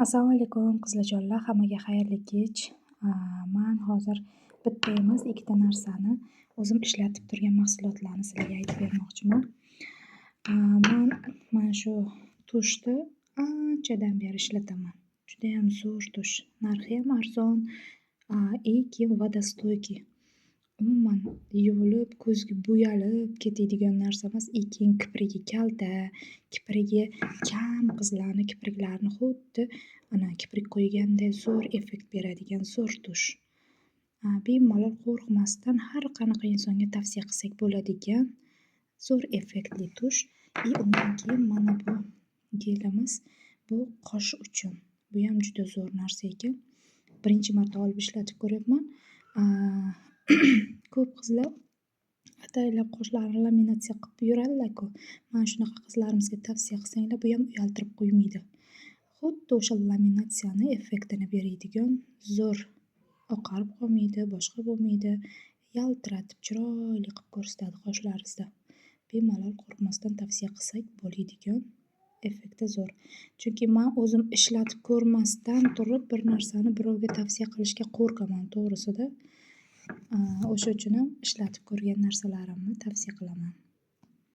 Assalomu alaykum, qizlarjonlar, hammaga xayrli kech. Man hozir bitta emas, ikkita narsani, o'zim ishlatib turgan mahsulotlarni sizlarga aytib bermoqchiman. Man mana shu тушь ni anchadan beri ishlataman. Judayam zo'r тушь, narxiyam arzon и keyin водостойкий. Umuman yuvilib, ko'zga bo'yalib ketadigan narsa emas и keyin kiprigi kalta, kiprigi kam qizlarni kipriklarini xuddi ana kiprik qo'yganday zo'r effekt beradigan zo'r тушь. Bemalol qo'rqmasdan har qanaqa insonga tavsiya qilsak bo'ladigan zo'r effektli тушь. И undan keyin mana bu gelimiz, bu qosh uchun. Buyam juda zo'r narsa ekan. Birinchi marta olib ishlatib ko'ryapman. Ko'p qizlar ataylab qoshlarini laminatsiya qilib yuradilar-ku. Mana shunaqa qizlarimizga tavsiya qilsanglar, buyam uyaltirib qo'ymaydi. Xuddi o'sha laminatsiyani effektini beradigan zo'r, oqarib qolmaydi, boshqa bo'lmaydi, yaltiratib chiroyli qilib ko'rsatadi qoshlaringizni. Bemalol qo'rqmasdan tavsiya qilsak bo'ladigan, effekti zo'r. Chunki man o'zim ishlatib ko'rmasdan turib bir narsani birovga tavsiya qilishga qo'rqaman to'g'risida. O'sha uchun ham ishlatib ko'rgan narsalarimni tavsiya qilaman.